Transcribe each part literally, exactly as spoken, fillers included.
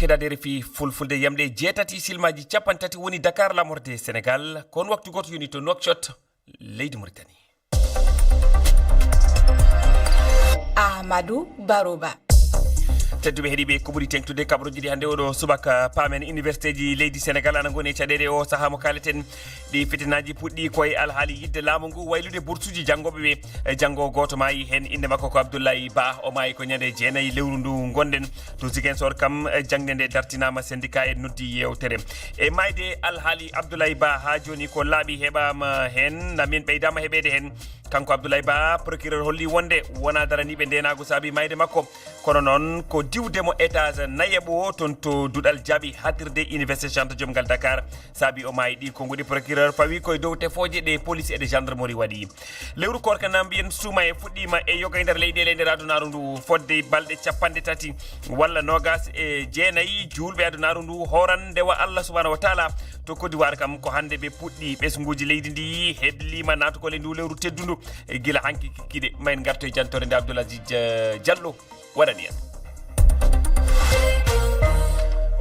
Keɗade R F I Fulfulde, yamɗe jeetati silmaji capanɗe tati woni Dakar, lamorde Sénégal. Kon waktu goto yoni to Nouakchott, leydi Mauritanie. Ahmadou Baroba. Tedduɓe heɗiiɓe, ko ɓuri teŋtude kabaruuji ɗi hannde oɗo subaka. Paamen, universitéji leydi Sénégal ana ngoni e caɗeele o sahaa mo kaaleten. Ɗi fitinaaji puɗɗi ko e alhaali yiɗde laamu ngu waylude bursuuji janngooɓe ɓe. E janngo gooto maayi heen, innde makko ko Abdoulaye Ba. O maayi ko ñande jeenayi lewru ndu ngonɗen. To Ziguinchor kam, e jaŋde nde dartinaama, syndicat en noddi yeewtere. E maayde alhaali Abdoulaye Ba, haa jooni ko laaɓi heɓaama heen, na min ɓeydaama heɓeede heen. Kanko Abdoulaye Ba, procureur holli wonde wonaa daraniiɓe ndeenaagu saabi maayde makko, kono noon ko diwde mo étage nayaɓo toon to duɗal jaaɓi haaɗtirde Université Cheikh Anta Diop ngal Dakar. Saabi o maayi. Ɗi konnguɗi procureur fawi koye dow tefooje ɗe police e ɗe gendarmerie waɗi. Lewru koorka na mbiyen suuma e fuɗɗiima e yoga e nder leyɗeele e nder adunaaru ndu. Fodde balɗe capanɗe tati walla noogas e jeenayi juulɓe adunaaru ndu hooran ndewa Allah subhanahu wa taala. To Côte d'Ivoire kam, ko hannde ɓe puɗɗi ɓesnguuji leydi ndi, hebliima naatugol e ndu lewru teddundu. E gila hanki kikiɗe, ma en ngarto e jantore nde Abdoul Aziz, eh, Diallo waɗani en.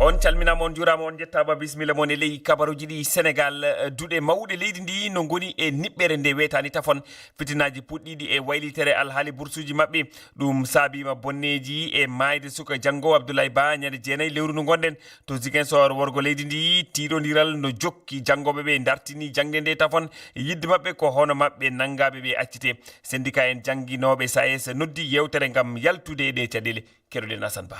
On calminaama, on njuuraama, on njettaama, bisimilla mon e ley kabaruuji ɗi Sénégal. Eh, duɗe mawɗe leydi ndi no ngoni e niɓɓere nde weetaani tafon. Fitinaaji puɗɗiiɗi e waylitere alhaali bursuuji maɓɓe. Ɗum saabiima bonneeji e maayde suka janngo Abdoulaye Ba ñande jeenayi lewru ndu ngonɗen. To Ziguinchor, worgo leydi ndi, tiiɗondiral no jokki. Janngooɓe ɓe ndartini jaŋde nde tafon. Yiɗde maɓɓe ko hono maɓɓe nanngaaɓe ɓe accite. Syndicat en jannginooɓe S A E S noddi yeewtere ngam yaltude e ɗe caɗeele. Keɗoɗen Assane Ba.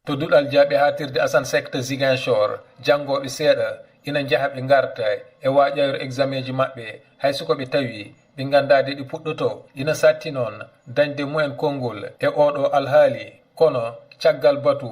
To duɗal jaaɓi haaɗtirde Assane Seck to Ziguinchor, janngooɓe seeɗa ina njaha ɓe ngarta e waajayru examen ji maɓɓe, hay so ko ɓe tawi ɓe nganndaa nde ɗi puɗɗotoo. Ina saɗti noon dañde mumen konngol e ooɗoo alhaali, kono caggal batu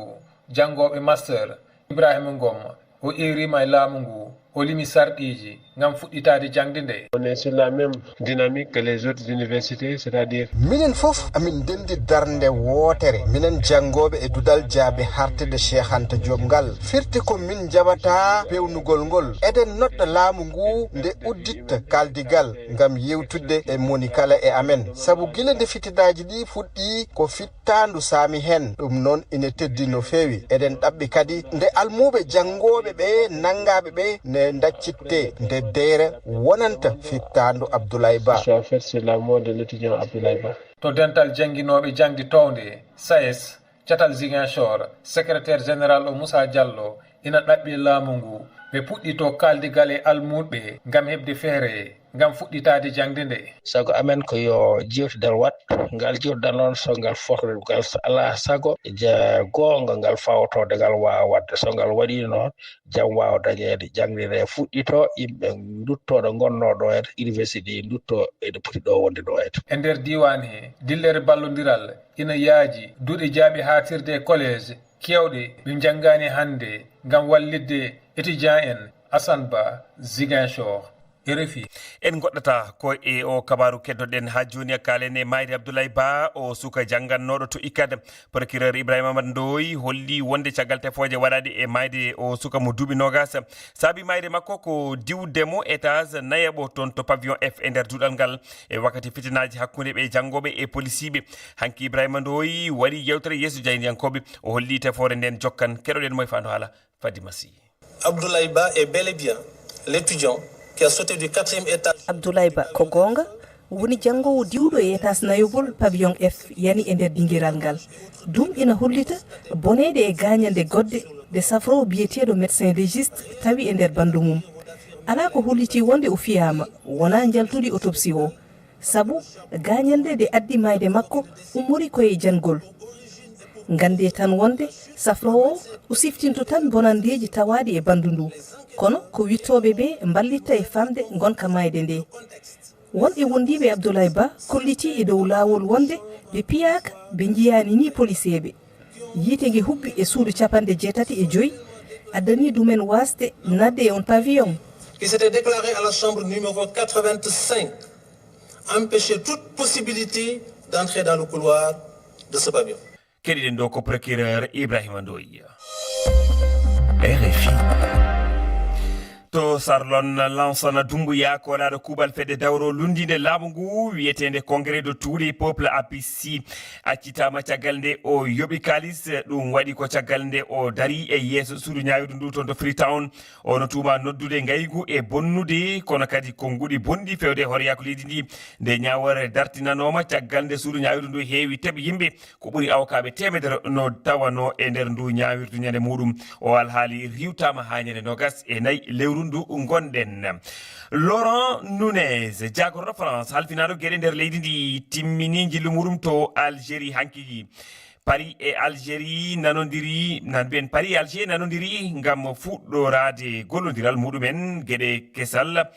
janngooɓe master Ibrahima Ngom, o eeriima e laamu ngu, o limi sarɗiiji ngam fuɗɗitaade jaŋde nde. On est sur la même dynamique que les autres universités, c'est-à-dire. Minen fof amin ndenndi darnde wootere, minen janngooɓe e duɗal jaaɓi haaɗtirde Cheikh Anta Diop ngal. Firti ko min njaɓataa peewnugol ngol. Eɗen noɗɗa laamu ngu nde udditta kaaldigal ngam yeewtidde e moni kala e amen. Sabu gila nde fitinaaji ɗi fuɗɗi, ko fittaandu saami heen. Ɗum noon ina teddi no feewi. Eɗen ɗaɓɓi kadi nde almuuɓe janngooɓe ɓe nanngaaɓe ɓe ne ndaccittee, nde deere wonanta fittaandu Abdoulaye Ba. Je suis en fait sur la mort de l'étudiant Abdoulaye Ba. To dental jannginooɓe jaŋde toownde, S A E S, catal Ziguinchor, secrétaire général o Moussa Diallo ina ɗaɓɓi laamu ngu ɓe puɗɗito kaaldigal e almuuɓe ngam heɓde feere ngam fuɗɗitaade jaŋde nde. Sago amen ko yo jeewtidal waɗ. Ngal jeewtidal noon, so ngal fotde, ngal alaa sago, ja-, goonga ngal fawtoode, ngal waawa waɗde. So ngal waɗii noon, jam waawa dañeede, jaŋde nde fuɗɗito, yimɓe nduttoo ɗo ngonnoo ɗo, en université ɗi nduttoo eɗe poti ɗo wonde ɗo, en. E nder diiwaan he, dillere ballondiral ina yaaji duɗe jaaɓi haaɗtirde e collège keewɗe ɓe njanngaani hannde ngam wallitde étudiant en. Assane Ba, Ziguinchor, R F I. En ngoɗɗata ko e o kabaaru keddoɗen haa jooni, a kaalen e maayde Abdoulaye Ba, o suka janngannooɗo to ICAD. Procureur Ibrahima Amadou Ndoye holli wonde caggal tefooje waɗaaɗe e maayde o suka mo duuɓi noogas, saabi maayde makko ko diwde mo étage nayaɓo toon to pavillon F e nder duɗal ngal e wakkati fitinaaji hakkunde ɓe janngooɓe e polisiiɓe. Hanki Ibrahima Ndoye waɗi yeewtere yeeso jayniyankooɓe, o holli tefoore nden jokkan. Keɗoɗen mo e faandu haala. Fadima Sy. Abdoulaye Ba est bel et bien l'étudiant qui a sauté du quatrième étage. Abdoulaye Ba ko goonga, woni janngoowo diwɗo e étage nayogol pavillon F yani e nder dingiral ngal. Ɗum ina hollita boneede e gaañande goɗɗe ɗe safroowo biyeteeɗo médecin légiste tawi e nder banndu mum. Alaa ko holliti wonde o fiyaama, wonaa njaltudi autopsie o. Sabu gaañal nde, nde addi maayde makko, ummori ko e jangol. Nganndee tan wonde safroowo o, o siftinto tan bonanndeeji tawaaɗi e banndu ndu, kono ko wiɗtooɓe ɓe mballitta e faamde ngonka maayde nde. Won e wondiiɓe Abdoulaye Ba kollitii e dow laawol wonde ɓe piyaaka, ɓe njiyaani nii poliseeɓe. Yiite nge huɓɓi e suudu capanɗe jeetati e joy, addanii ɗumen waasde naatde e on pavillon. Qui s'était déclaré à la chambre numéro quatre-vingt-cinq, empêchait toute possibilité d'entrer dans le couloir de ce pavillon. Keɗiɗen ɗo ko procureur Ibrahima Ndoye. R F I. To Sarlon, Lansana Dumbuya, koolaaɗo kuuɓal fedde dawro lunndiinde laamu ngu, wiyeteende Congrès de tous les peuples, A P C, accitaama caggal nde o yoɓi kaalis. Ɗum waɗi ko caggal nde o dari e yeeso suudu ñaawirdu ndu toon to Freetown. O no tuuma noddude ngaygu e bonnude, kono kadi konnguɗi bonɗi feewde e hooreyaaku leydi ndi. Nde ñaawoore dartinanooma caggal nde suudu ñaawirdu ndu heewi teɓ yimɓe, ko ɓuri awokaaɓe teemedere no tawanoo e nder ndu ñaawirdu ñande muuɗum. O alhaali riiwtaama haa ñande noogas e nayi lewru ndu ngonɗen. Laurent Nunez, jaagorɗo France, halfinaaɗo geɗe nder leydi ndi, timmini njillu muuɗum to Algérie hanki. Paris e Algérie nanondiri, nan mbiyen Paris e Alger nanondiri ngam fuɗɗoraade gollondiral muuɗum en geɗe kesal.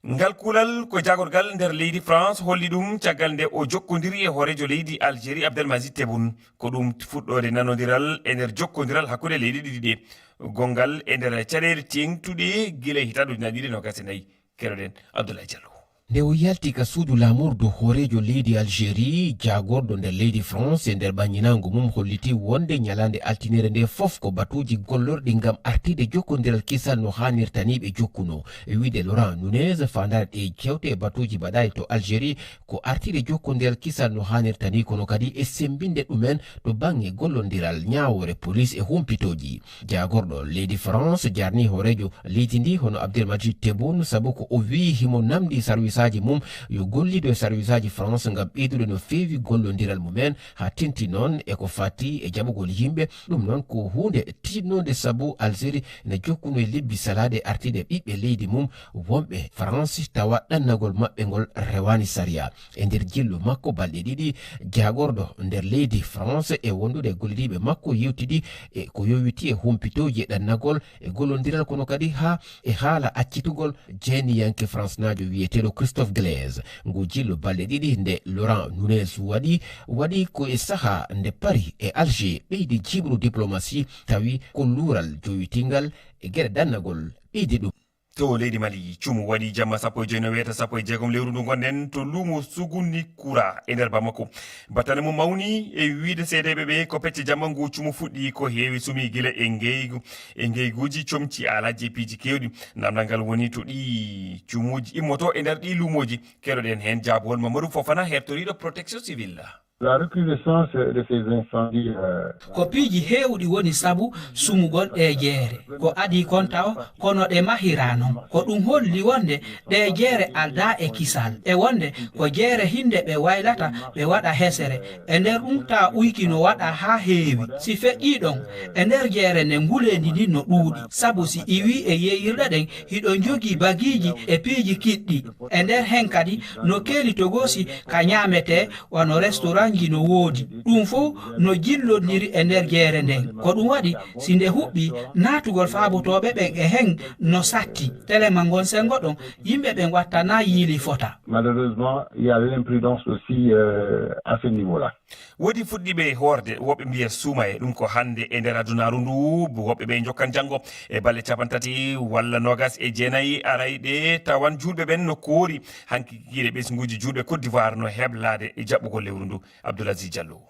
Ngal kuulal ko jaagorgal nder leydi France holli ɗum caggal nde o jokkondiri e hooreejo leydi Algérie Abdelmajid Tebboune. Ko ɗum fuɗɗoode nanondiral e nder jokkondiral hakkunde leyɗe ɗiɗi ɗe. Gongal e nder caɗeele teeŋtuɗe gila e hitaande ujunaaji ɗiɗi e noogas e nayi. Keɗoɗen Abdoulaye Diallo. Nde o yalti ka suudu laamordu hooreejo leydi Algérie, jaagorɗo nder leydi France e nder ɓannginaango mum holliti wonde ñalaande altine nde fof ko batuuji gollorɗi ngam artirde jokkondiral kisal no haanirta ni ɓe jokkuno. E wiyde Laurent Nunez, faandaare ɗe jewte e batuuji mbaɗaaɗi to Algérie ko artirde jokkondiral kisal no haanirta ni, kono kadi e semmbinde ɗumen to bannge gollondiral, ñaawoore, police e humpitooji. Jaagorɗo leydi France jarni hooreejo leydi ndi hono Abdelmajid Tebboune, sabu ko o wiyi himo namndi sarwisaaji mum yo gollido e sarwisaaji France ngam ɓeydude no feewi gollondiral mumen, haa tenti noon e ko fati e jaɓugol yimɓe. Ɗum noon ko huunde tiiɗnonde, sabu Algérie ne jokkuno e lebbi salaaɗe artirde ɓiɓɓe leydi mum wonɓe France, tawa ɗannagol maɓɓe ngol rewaani sariya. E nder jillu makko balɗe ɗiɗi, jaagorɗo nder leydi France e wondude e gollidiiɓe makko yewtidi e ko yowiti e humpitooji e ɗannagol e gollondiral, kono kadi haa e haala accitugol jeyniyanke France-naajo wiyeteeɗo Christophe Glaise. Ngu jillu balɗe ɗiɗi nde Laurent Nunez waɗi, waɗi ko e sahaa nde Paris e Alger ɓeydi jiiɓru diplomasi, tawi ko luural jowitingal e geɗe ɗannagol ɓeydi ɗum. To leydi Mali, cumu waɗi jamma sappo e joy no weeta sappo e jeegom lewru ndu ngonɗen to luumo Sugunikura e nder Bamako. Battane mum mawni e wiyde seedeeɓe ɓe ko pecce jamma ngu cumu fuɗɗi ko heewi sumi gila e ngeygu, e ngeyguuji comci alaaji e piiji keewɗi. Namdal ngal woni to ɗi cumuuji immoto e nder ɗi luumooji. Keɗoɗen heen jaabowol Mamadou Fofana, hertoriiɗo Protection Civile. La recrudescence de ces incendies, euh, Ko piiji heewɗi woni sabu sumugol ɗee jeere. Ko adii kon tawa, kono ɗe mahiraa noon. Ko ɗum holli wonde ɗee jeere aldaa e kisal. E wonde ko jeere hinde ɓe waylata, ɓe waɗa hesere. E nder ɗum taa uyki no waɗa haa heewi. Si feƴƴii ɗon, e nder jeere nden nguleendi ndin no ɗuuɗi. Sabu si iwii e yeeyirɗe ɗen, hiɗo jogii bagiiji e piiji kiɗɗi. E nder hen kadi no keeli togoosi ka ñaametee, wano restaurantji no woodi. Ɗum fow no jillondiri e nder jeere nden. Ko ɗum waɗi, si nde huɓɓi, naatugol faabotooɓe ɓen e hen no satti. Telema ngon senngo ɗon, yimɓe ɓen wattanaa yiili fota. Malheureusement, il y a l'imprudence aussi, euh, à ce niveau-là. Woodi fuɗɗiiɓe hoorde, woɓɓe mbiya suumaye, ɗum ko hannde e nder adunaaru ndu, woɓɓe ɓe njokkan janngo e balɗe capantati walla noogas e jeenayi arayɗe, tawan juulɓe ɓen no koori hanki kikiiɗe ɓesnguuji juulɓe Côte d'Ivoire no heblaade e jaɓɓugol lewru ndu. Abdoul Aziz Diallo.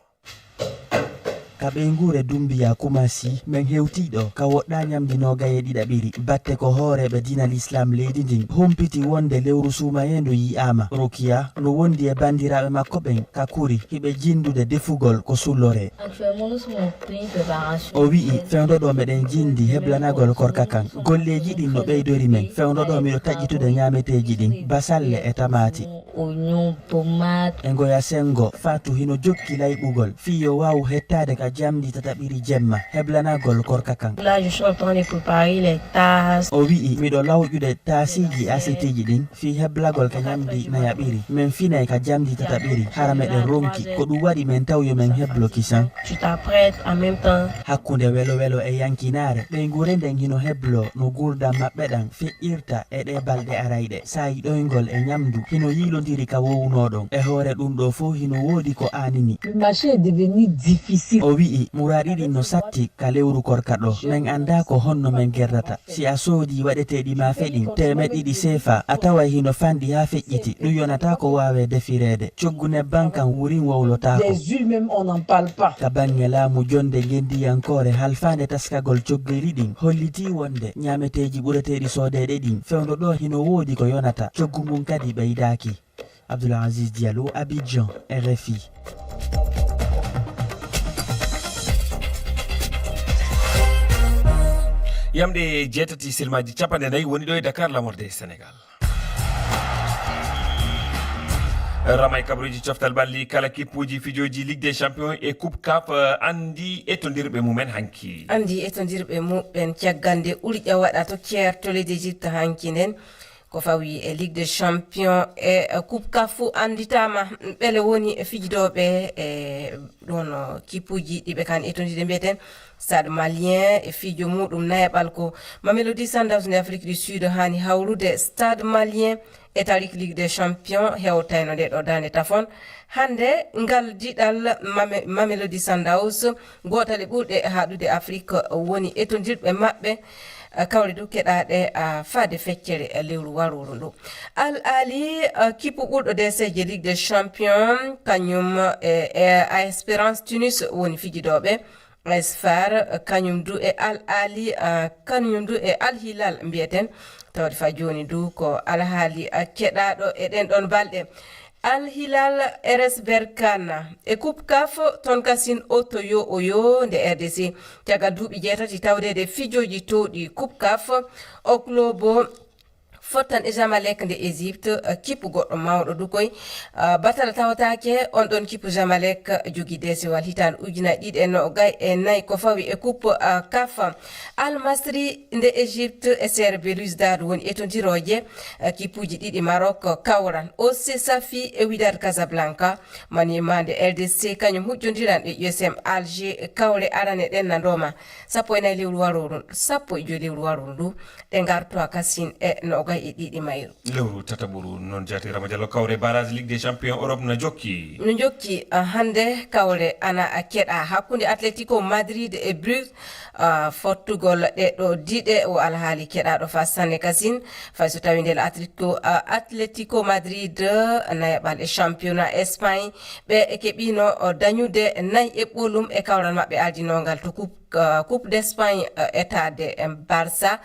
Ka ɓeynguure Dumbiya Kumasi, men hewtii ɗo ka woɗɗaa ñamndi noogay e ɗiɗaɓiri. Batte ko hooreeɓe diina Lislaam leydi ndin humpiti wonde lewru suumayee ndu yi'aama. Rokiya no wondi e banndiraaɓe makko ɓen ka kuri, hiɓe jinndude defugol ko sulloree. Actuellement, nous sommes en pleine préparation. O wi'i, fewndo ɗo meɗen jinndi heblanagol korka kan. Golleeji ɗin no ɓeydori men. Fewndo ɗo miɗo taƴƴitude ñaameteeji ɗin, basalle e tamaati. Oignon, tomate. E ngoya senngo, Fatou hino jokki layɓugol, fii yo waawu hettaade ka jamndi tataɓiri jemma, heblanagol korka kan. Là, je suis en train de préparer les tasses. O wi'i, miɗo lawƴude taasiiji asetiiji ɗin, fii heblagol ka ñamndi nayaɓiri. Men finay ka jamndi tataɓiri, hara meɗen ronki. Ko ɗum waɗi men taw yo men heblo kisan. Tu t'apprêtes en même temps. Hakkunde welo welo e yankinaare, ɓeynguure nden hino heblo no nguurndam maɓɓe ɗan feƴƴirta e ɗee balɗe arayɗe. Saa'i ɗoyngol e ñamndu hino yiilondiri ka wowunoo ɗon. E hoore ɗum ɗoo fow hino woodi ko aanini. Le marché est devenu difficile. O Wi'i, muraaɗi ɗin no satti ka lewru korka ɗoo. Men anndaa ko honno men gerdata. Si a soodii waɗeteeɗi maafe ɗin, teemeɗɗe ɗiɗi seefa, a taway hino fanɗi haa feƴƴiti. Ɗun yonataa ko waawee defireede. Coggu nebban kan wurin wowlotaako. Des huiles même, on n'en parle pas. Ka baŋŋe laamu, jonnde ngenndiyankoore halfaande taskagol coggeeli ɗin hollitii wonde ɲaameteeji ɓureteeɗi soodeede ɗin fewndo ɗoo hino woodi ko yonata. Coggu mun kadi ɓeydaaki. Abdoul Aziz Diallo, Abidjan, R F I. Yamɗe jeetati silmaaji cappanɗe nayi woni ɗo e Dakar, lamorde Sénégal. Ramay kabruji coftal ɓalli kala kippuji fijoji Ligue des Champions e Coupe caf, eh, andi e tondirɓe mumen hanki. Andi e tondirɓe mumen caggal nde ulƴa waɗa to ceertole d'Égypte hanki nden. Ko fawi e Ligue des Champions e Coupe caf fu anditama ɓele woni fijidooɓe e ɗon kippuji ɗiɓe kan e tondirɗe mbiyeten Stade Malien e fijo muɗum nayaɓal ko Mamelodi Sundowns nde Afrique du Sud hani hawrude Stade Malien e tarik Ligue des Champions hewtayno nde ɗo dande tafon. Hande ngal diɗal Mame-, Mamelodi Sundowns, gotal e ɓurɗe haɗude Afrique, woni etondirɓe maɓɓe, eh, kawre dow keɗaɗe, ah, faade feccere, eh, lewru waruru ndu. Al Ahly, eh, kippu ɓurɗo D C je Ligue des Champions, kañum, eh, eh, Espérance Tunis woni fijidoɓe. Esfar, kañum du e Al Ahly, ah, kañum du e Al Hilal mbiyeten. Tawde fa jooni du ko alhaali, ah, keɗaaɗo e ɗen ɗon balɗe. Al Hilal, R S Berkane e Coupe caf, ton kasin o to yo o yo nde R D C. Caggal duuɓi jeetati tawdeede fijooji towɗi Coupe caf, o club fottan e Zamalek nde Égypte, eh, kippu goɗɗo mawɗo du koy. Eh, batala tawataake on ɗon kippu Zamalek jogi deesewal hitaande ujunaaji ɗiɗi e noogay e nayi ko fawi e coupe, eh, caf. Al Masri nde Égypte e C R Belouizdad woni etondirooje, eh, kippuji ɗiɗi Maroc kawran. O C Safi e Wydad Casablanca, Maniema nde R D C kañum hujjondiran e U S M Alger kawre arane ɗen na ndooma. Sappo e nayi lewru warooru, sappo e joyi lewru warooru ndu. Ɗe ngartoa kasin e noogay e ɗiɗi mayru. Lewru tataɓuru non jaati Rama Diallo, kawre barrage Ligue des Champions Europe na jokki. No jokki, ah, hande kawre ana keɗa hakkunde Atletico Madrid e Bruges, ah, fottugol ɗe ɗo diɗe o alhaali keɗaɗo fa sanne kasin. Fay so tawi ndel Atletico, ah, Atletico Madrid, ah, nayaɓal e championnat Espagne, ɓe e keɓino, oh, dañude nayi e ɓolum e kawral maɓɓe ardinongal to coupe eh, Coupe d'Espagne, eh, etaade, eh, Barça.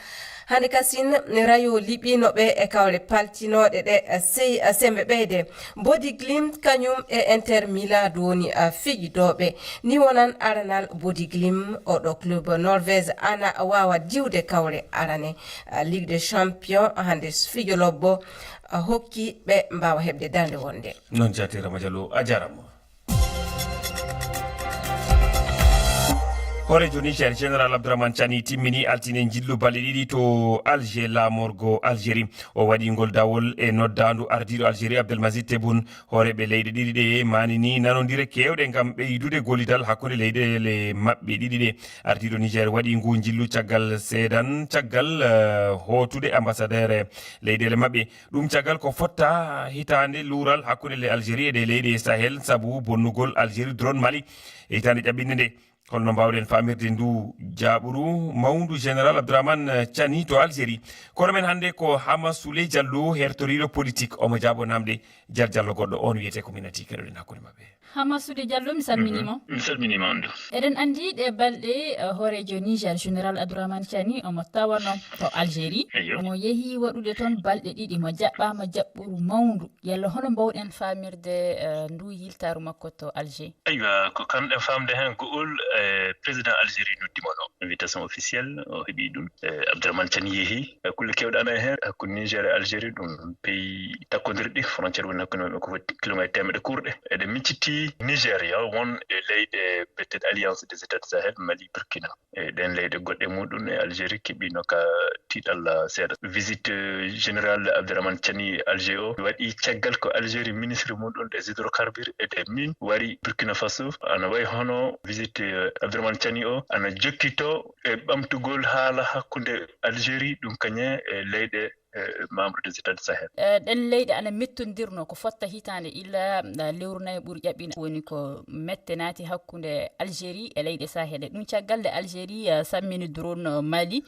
Hande kasin, Rayo liɓino ɓe e kawle paltinooɗe ɗe, eh, sey, eh, sembe ɓeyde. Bodi Glimt kañum e Inter Milan du woni, eh, fijidooɓe. Ni wonan aranal Bodi Glimt, oɗo club Norvège, ana waawa diwde kawle arane, eh, Ligue des Champions. Hande fijo lobbo, eh, hokki ɓe mbaawa heɓde darnde wonde. Non jaati Rama Diallo, a jarama. Hooreejo Niger, Général Abdourahmane Tiani, timmini altine njillu balɗe ɗiɗi to Alger, laamorgo Algérie. O waɗi ngol dawol e noddaandu ardiiɗo Algérie, Abdelmajid Tebboune. Hooreeɓe leyɗe ɗiɗi ɗe maanini nanondire keewɗe ngam ɓeydude gollidal hakkunde leyɗeele maɓɓe ɗiɗi ɗe. Ardiiɗo Niger waɗi ngu njillu caggal seedan, caggal, eh, hootude ambassadeur leyɗeele maɓɓe. Ɗum caggal ko fotta hitaande luural hakkunde le Algérie e ɗe leyɗe Sahel sabu bonnugol Algérie drone Mali e hitaande ƴaɓɓinde nde. Holno mbaawɗen faamirde ndu jaaɓuru mawndu Général Abdourahmane Tiani to Algérie? Kono men hannde ko Hama Souley Diallo, hertoriiɗo politique, omo jaabo namɗe. Jal Diallo goɗɗo on wiyetee ko Minati, keɗoɗen hakkunde maɓɓe. Hama Souley Diallo, mi salminiima. Mhm. Mi salminiima on du. Eɗen anndi ɗe balɗe, eh, hooreejo Niger, Général Abdourahmane Tiani, omo tawano to Algérie. Eyyo. Omo yehi waɗude toon balɗe ɗiɗi, mo jaɓɓaama jaɓɓuru mawndu. Yalla hono mbaawɗen faamirde, eh, ndu yiltaaru makko to Alger? Aywa, ko kanɗen faamde heen, go'ol, eh, président Algérie noddi mo no invitation officielle, o heɓi ɗum. Eh, Abdourahmane Tiani yehi. Eh, kulle keewɗe ana e heen, hakkunde Niger e Algérie, ɗum pays takkondirɗi, frontière woni hakkunde maɓɓe ko foti kilometre teemeɗɗe kurɗe. Eɗen micciti Nigeria won e leyɗe peut-être Alliance des États du Sahel, Mali, Burkina. E ɗen leyɗe goɗɗe muɗum e Algérie keɓino ka tiiɗalla seeɗa. Visite, eh, général Abdourahmane Tiani Alger o waɗi caggal ko Algérie ministre muɗum des hydrocarbures et des mines wari Burkina Faso. Ana wayi hono visite, eh, Abdourahmane Tiani o ana jokkito e ɓamtugol haala hakkunde Algérie ɗum kañe e leyɗe membre des États du Sahel. Ɗen leyɗe ana mettondirno ko fotta hitaande illa lewru nayi ɓuri ƴaɓɓina, woni ko mette naati hakkunde Algérie e leyɗe Sahel ɗe. Ɗum caggal nde Algérie sammini drone Mali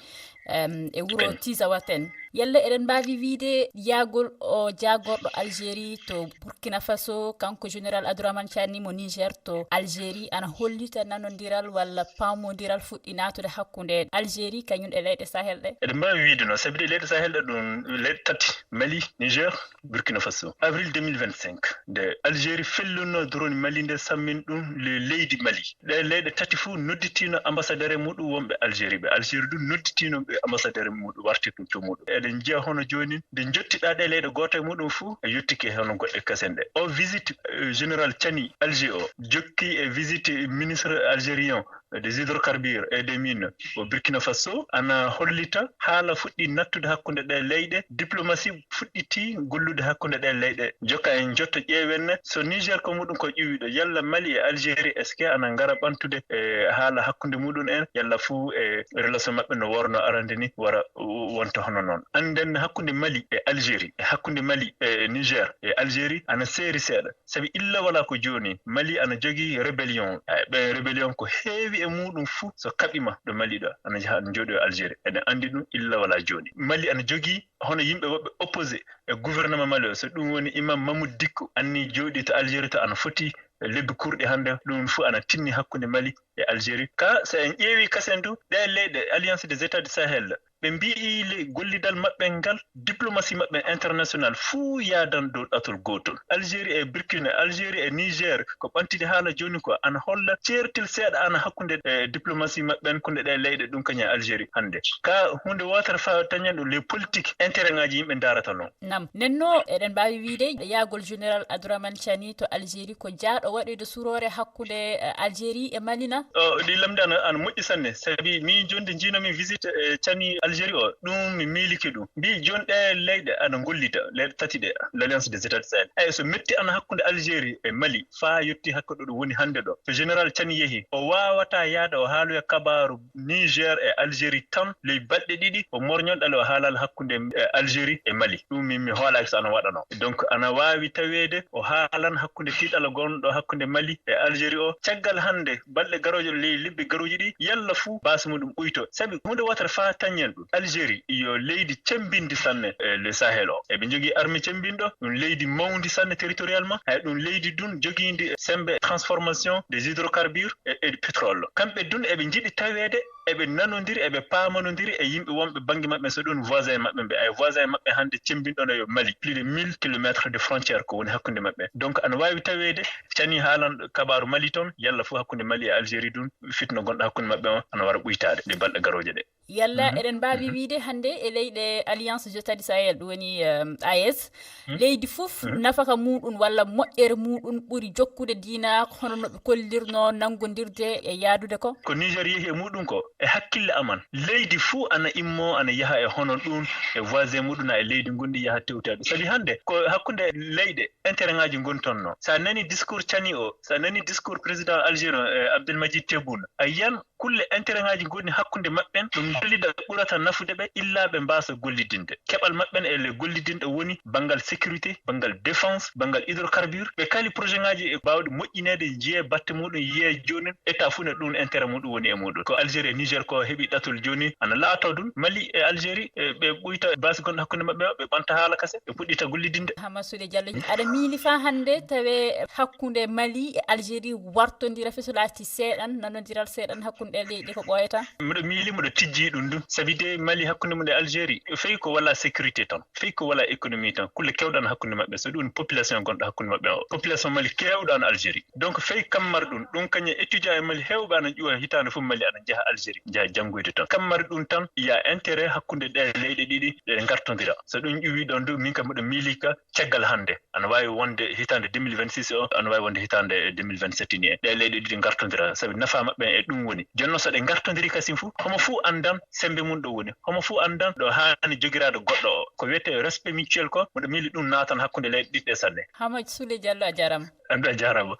e wuro Tizawaten. Yalla eɗen mbaawi wiyde yahgol o jaagorɗo Algérie to Burkina Faso, kanko général Abdourahmane Tchiani mo Niger to Algérie, ana hollita nanondiral walla paamondiral fuɗɗi naatude hakkunde Algérie kañum e leyɗe Sahel ɗe? Eɗen mbaawi wiyde noon, sabi ɗe leyɗe Sahel ɗe ɗum leyɗe tati, Mali, Niger, Burkina Faso. Avril deux mille vingt-cinq, nde Algérie fellunno drone Mali nde, sammin ɗum le leydi Mali. Ɗe leyɗe tati fof nodditino ambassadeur e muɗum wonɓe Algérie ɓe. Algérie ɗum nodditino ɓe ambassadeur e muɗum warti ɗum to muɗum. Eɗen njiya hono jooni nde jottiɗa ɗe leyɗe gooto e muɗum fof e yettike hono goɗɗe kasen ɗe. O visite général Tchiani Alger o jokki e visite ministre algérien des hydrocarbures et des mines au Burkina Faso ana hollita haala fuɗɗi nattude hakkunde ɗe leyɗe, diplomatie fuɗɗiti gollude hakkunde ɗe leyɗe. Jokka en jotto ƴeewen so Niger ko muɗum ko ƴuwiɗo, yalla Mali e Algérie est-ce que ana ngara ɓantude e haala hakkunde muɗum en, yalla fuu e relation maɓɓe no worno arande ni wara wonta hono noon. Annden hakkunde Mali e Algérie, e hakkunde Mali e Niger e Algérie ana seeri seeɗa. Sabi illa wala ko jooni Mali ana jogii rébellion. Ɓen rébellion ko heewi e muɗum fuu so kaɓima ɗo Mali ɗo ana jaha ana jooɗi o Algérie. Eɗen anndi ɗum illa wala jooni. Mali ana jogii hono yimɓe woɓɓe opposé e gouvernement Mali o. So ɗum woni imam Mamoud Dicko anni jooɗi to Algérie to ana foti lebbi kurɗi hannde. Ɗum fuu ana tinni hakkunde Mali e Algérie. Ka so en ƴeewi kasen du ɗe leyɗe Alliance des États du Sahel, ɓe mbiyi le gollidal maɓɓe ngal, diplomatie maɓɓe international fuu yaadan dow ɗatol gootol. Algérie e Burkina, Algérie e Niger ko ɓantini haala jooni ko ana holla ceertel seeɗa ana hakkunde e diplomatie maɓɓe en kunde ɗe leyɗe ɗum kañum e Algérie hannde. Ka huunde wootere faa tañen ɗo les politiques intérêt ŋaaji yimɓe ndaarata noon. Nam nenno eɗen mbaawi wiyde yaagol général Abdourahmane Tchiani to Algérie ko jaaɗo waɗoyde suroore hakkunde eh, Algérie e Mali na? O ɗi lamde ana ana moƴƴi sanne sabi min jonde njiinomi visite e Tchiani Algérie o ɗum mi miilike ɗum mbi jon ɗe leyɗe ana gollida leyɗe tati ɗe l'alliance des états du Sahel. Eyi so metti ana hakkunde Algérie e Mali faa yetti hakkunde ɗo woni hannde ɗo to général Tchiani yehi o waawata yaade o haaloya kabaaru Niger e Algérie tan ley balɗe ɗiɗi o morñon ɗale o haalal hakkunde e Algérie e Mali. Ɗum min mi hoolaaki so ana waɗanoo. Donc ana waawi taweede o haalan hakkunde tiiɗala gonɗo hakkunde Mali e Algérie o caggal hannde balɗe garooje ley lebbi garuuji ɗi yalla fuu baasi muɗum ɓuyto. Sabi huunde wootere faa tañen ɗum Algérie yo leydi cemmbindi sanne e le Sahel o. Eɓe njogii armée cemmbinɗo ɗum leydi mawndi sanne territorialement hay ɗum leydi dun jogiindi semmbe transformation des hydrocarbures e, e pétrole. Kamɓe dun eɓe njiɗi taweede eɓe nanondiri eɓe paamanondiri e yimɓe wonɓe bannge maɓɓe so ɗum voisin maɓɓe mbe ay voisin maɓɓe hannde cembinɗo no yo Mali plus de mille kilomètres de frontière ko woni hakkunde maɓɓe. Donc ana waawi taweede Tchiani haalan kabaaru Mali toon yalla fof hakkunde Mali e Algérie dun fitna gonɗo hakkunde maɓɓe o ana wara ɓuytaade ɗe balɗe garooje ɗe. Yalla eɗen mbaawi wiyde hannde e leyɗe Alliance des États du Sahel ɗum woni AES leydi fof nafaka muɗum walla moƴƴere muɗum ɓuri jokkude diina hono no ɓe kollirno nanngondirde e yaadude ko? Ko Niger yehi e muɗum ko e hakkille aman leydi fof ana immo ana yaha e hono ɗum e voisin muɗum na e leydi gonɗi yaha tewtaɗo sabi hannde ko hakkunde leyɗe intérêt ngaji ngoni toon no sa nani discours Tchiani o sa nani discours président algérien e Abdelmadjid Tebboune a yiyan kulle intérêt ngaji ngoni hakkunde maɓɓen ɗum gollida ɓurata nafude ɓe illa ɓe mbasa gollidinde keɓal maɓɓen e le gollidinɗo woni banngal sécurité banngal défense banngal hydrocarbure ɓe kali projet ngaji e bawɗe moƴƴinede jiye batte muɗum yiye joni état fuu ne ɗum intérêt muɗum woni e muɗum ko Algérie e Niger ko heɓi ɗatol joni ana laato ɗum Mali e Algérie ɓe ɓuyta basi gonɗo hakkunde maɓɓe o ɓe ɓanta haala kase ɓe puɗɗita gollidinde. Hama Souley Diallo aɗa miili faa hannde tawe hakkunde Mali e Algérie wartondira feso laati seeɗan nanodiral seeɗan hakkunde ɗe leyɗe ko ɓooyata? Miɗo miili miɗo tijji ɗum ɗum sabi de Mali hakkunde mum e Algérie fey ko wala sécurité tan fey ko wala économie tan kulle kewɗan hakkunde maɓɓe so ɗum population gonɗo hakkunde maɓɓe o population Mali kewɗan Algérie donc fey kammar ɗum ɗum kañum étudiant e Mali hewɓe ana ƴuwa hitaande fof Mali ana njaha Algérie njaha janngoyde tan kammar ɗum tan ya intérêt hakkunde ɗe leyɗe ɗiɗi ɗe ngartondira so ɗum ƴuwi ɗon du min kam miɗo miili ka caggal hannde ana waawi wonde hitaande deux mille vingt-six o ana waawi wonde hitaande deux mille vingt-sept ni en ɗe leyɗe ɗiɗi ngartondira sabi nafa maɓɓe e ɗum woni jonno so ɗe ngartondiri kasin fof homo fof anndan semmbe mum ɗo woni homo fof anndan ɗo haani jogiraade goɗɗo o ko wiyetee respect mutuel ko miɗo miili ɗum naatan hakkunde leyɗe ɗiɗi ɗe sanne. Hama Souley Diallo a jarama. Amɗa jarama.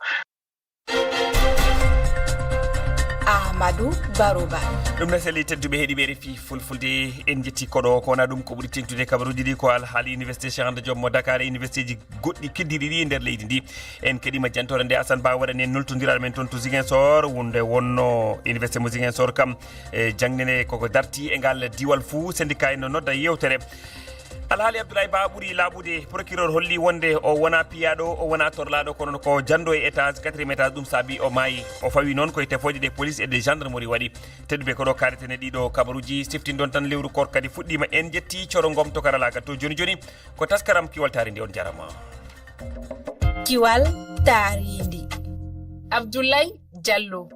Ahmadou Barouba. Ɗum ne seli tedduɓe heɗiɓe refi fulfulde. En jetti koɗo ko wona ɗum ko ɓuri tentude kabaruji ɗi ko alhaali université Cheikh Anta Diop mo Dakar e universitéji goɗɗi keddiɗi ɗi e nder leydi ndi. En keɗima jantore nde Assane Ba waɗani en nultodiral men toon to Ziguinchor, wonde wonno université mo Ziguinchor kam e jangde nde koko darti e ngal diwal fuu. Syndicat en no nodda yewtere. Alhaali Abdoulaye Ba ɓuri laaɓude. Procureur holli wonde o wona piyaɗo, o wona torlaɗo, kono ko jando e étage, quatrième étage, ɗum saabi o maayi. O fawi noon koye tefooje ɗe police e ɗe gendarmerie waɗi. Tedduɓe, ko ɗo kaareten e ɗiɗo kabaruji. Siftindon tan lewru koor kadi fuɗɗima. En jetti coro ngom to karalagal to joni joni. Ko taskaram Kiwal Taarindi, on jarama. Kiwal Taarindi. Abdoulaye Diallo.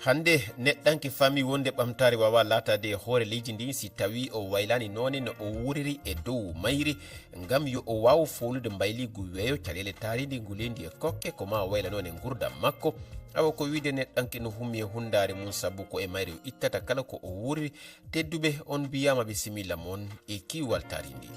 Hannde neɗɗanke faami wonde ɓamtaare waawaa laataade e hoore leydi ndi si tawii o waylaani noone no o wuuriri e dow mayri, ngam yo o waaw foolude mbayliigu weeyo caɗeele taariindi ngu leydi e kokke ko maa wayla noone nguurndam makko. Awa ko wiyde neɗɗanke no hummi e hunndaare mum sabu ko e mayri o ittata kala ko o wuuriri. Tedduɓe, on mbiyaama bisimilla mon e Kiwal Taarindi.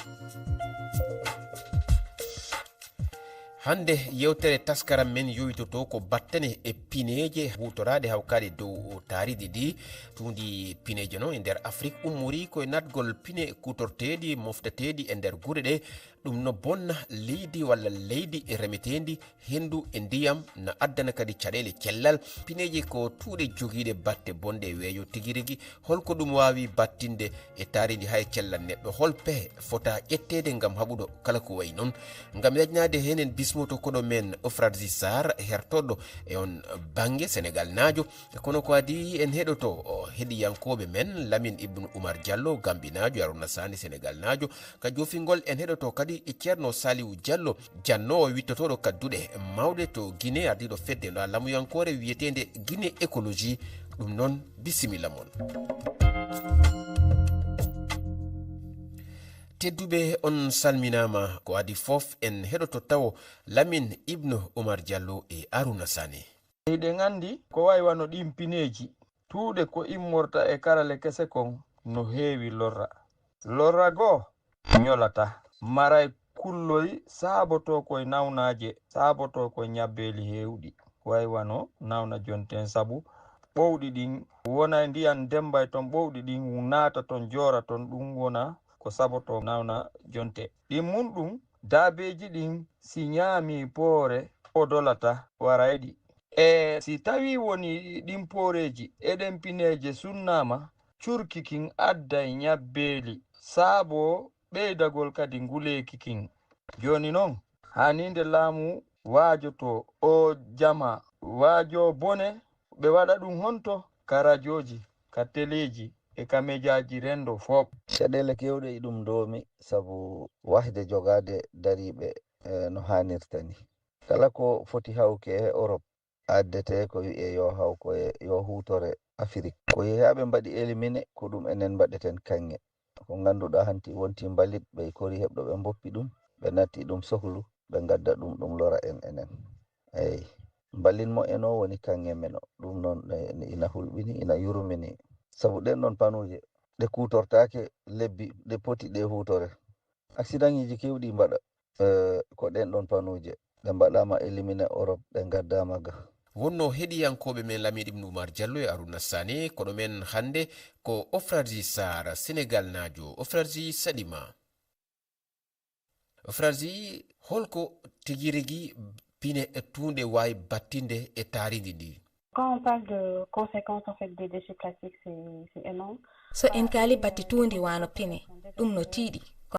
Hannde yewtere taskaram men yowitoto ko battane e pineeje huutoraaɗe hawkaade dow taariindi ndi. Tuundi pineeje noon e nder Afrik ummori ko e natgol pine kuutorteeɗi, mofteteeɗi e nder gure ɗe. Ɗum no bonna leydi walla leydi remeteendi henndu e ndiyam, na addana kadi caɗeele cellal. Pineeje ko tuuɗe jogiiɗe batte bonɗe e weeyo tigi rigi. Holko ɗum waawi battinde e taariindi haa e cellal neɗɗo? Hol pehe fota ƴetteede ngam haɓuɗo kala ko wayi noon? Ngam yajnaade heen en bismoto koɗo men Ofradji Sarr, hertoɗo e on bannge, Senegal naajo. Kono ko adii en heɗoto o heɗiyankooɓe men, Lamine Ibn Oumar Diallo, Gambinaajo, Harouna Sané, Senegal naajo. Ka joofingol en heɗoto kadi e Ceerno Saliou Diallo, jannoowo wittotooɗo kadduɗe mawɗe to Guinée, ardiiɗo fedde nde lamuyankoore wiyeteende Guinée Écologie. Ɗum noon, bisimilla mon. Tedduɓe, on salminaama. Ko adii fof en heɗoto tawo Lamine Ibn Oumar Diallo e Harouna Sané. Eɗen anndi ko wayi wano ɗiin pineeji, tuuɗe ko immorta e karale kese kon no heewi lorra. Lorra goo ñolata, maray kulloy, saabotoo koye nawnaaje, saabotoo koye ñabbeeli heewɗi, wayi wano nawna jonte en, sabu ɓowɗi ɗin wona e ndiyan demmbay ton, ɓowɗi ɗin naata ton, joora ton, ɗum wona ko saabotoo nawna jonte. Ɗin mun ɗum, daabeeji ɗin si ñaamii poore, o dolata, warayɗi. E si tawii woni ɗin pooreeji e ɗen pineeje sunnaama, curki kin adday ñabbeeli, saaboo ɓeydagol kadi nguleeki kin. Jooni non, haaniinde laamu waajotoo oo jamaa, waajoo bone, ɓe waɗa ɗum honto? Ka rajooji, ka teleeji e ka mejaaji renndo fof. Caɗeele keewɗe e ɗum ndoomi sabu wahde jogaade dariiɓe, eh, no haanirta ni. Kala ko foti hawke e Orop, addete ko wi'ee yo haw ko e, yo huutore Afirik. Ko yehaaɓe mbaɗi éliminé, ko ɗum enen mbaɗeten kaŋŋe. Ko ngannduɗaa hanti wonti mbalit, ɓe kori heɓɗo ɓe mboppi ɗum, ɓe natti ɗum sohlu, ɓe ngadda ɗum, ɗum lora en enen. Eyi, mbalin mo eno woni kaŋŋe men o. Ɗum noon ne, ne ina hulɓini, ina yurmini. Sabu ɗen ɗon panuuje, ɗe kuutortaake lebbi, ɗe poti ɗe huutore. Accidentiji keewɗi mbaɗa, eh, ko ɗen ɗon panuuje. Ɗe mbaɗaama éliminé Europe, ɗe ngaddaama ga. Wonno heɗiyankooɓe men Lamine Ibn Oumar Diallo e Arouna Sané, koɗo men hannde ko Ofradji Sarr, Senegal naajo. Ofradji, saɗi ma. Ofradji, holko tigi rigi pine e tuunde waawi battinde e taarindi ndi? Quand on parle de conséquences, en fait, des déchets plastiques, c'est, c'est énorme. So en kaali batte tuundi wano pine, ɗum no tiiɗi.